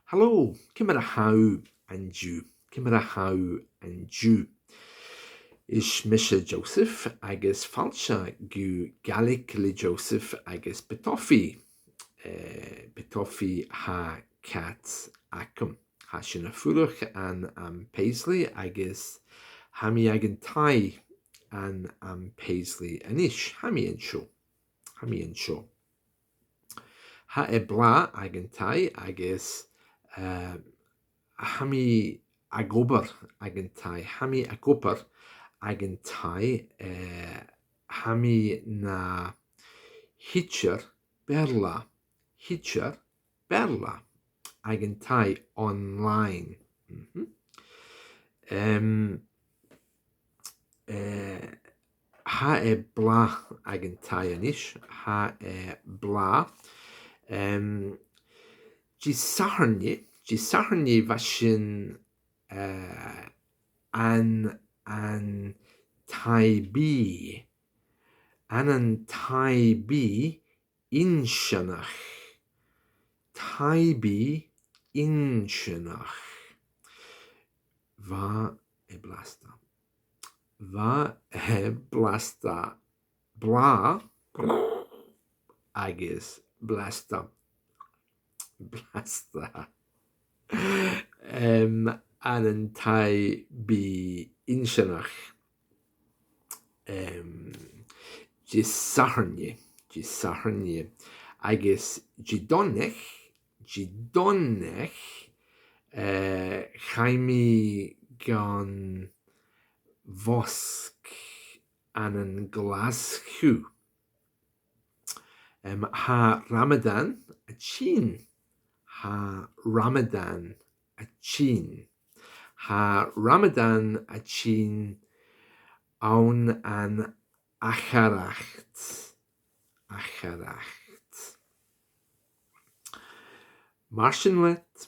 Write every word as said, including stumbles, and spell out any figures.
Halò, ciamar a tha thu an-diugh? Ciamar a tha thu an-diugh? Is mise Joseph agus fàilte gu Gàidhlig le Joseph agus Bitofi. Eh, Bitofi, tha cat agam. Tha sinn a' fuireach ann am Paisley agus tha mi aig an taigh ann am Paisley a-nis. Tha mi an seo. Tha mi an seo. Tha e blàth aig an taigh agus, eh, tha mi ag obair aig an taigh. Tha mi ag obair aig an taigh, eh, tha mi na thidsear Beurla. Thidsear Beurla aig an taigh online. Mhm. Em, eh, tha e blàth aig an taigh a-nis, tha e blàth. Em, Disathairne, Disathairne bha sinn, eh, ann an taigh-bìdh. Ann an taigh-bìdh inntinneach. Taigh-bìdh inntinneach. Bha e blasta. Bha e blasta. Blàth agus blasta. Blasta. Em, ann an taigh-bìdh inntinneach. Em, Disathairne, Disathairne. Agus Didòmhnaich, Didòmhnaich, eh, chaidh mi dhan mhosg ann an Glaschu. Em, tha Ramadan a' tighinn. Tha Ramadan a' tighinn. Tha Ramadan a' tighinn ann an Acharacht. Acharacht. Mar sin leat,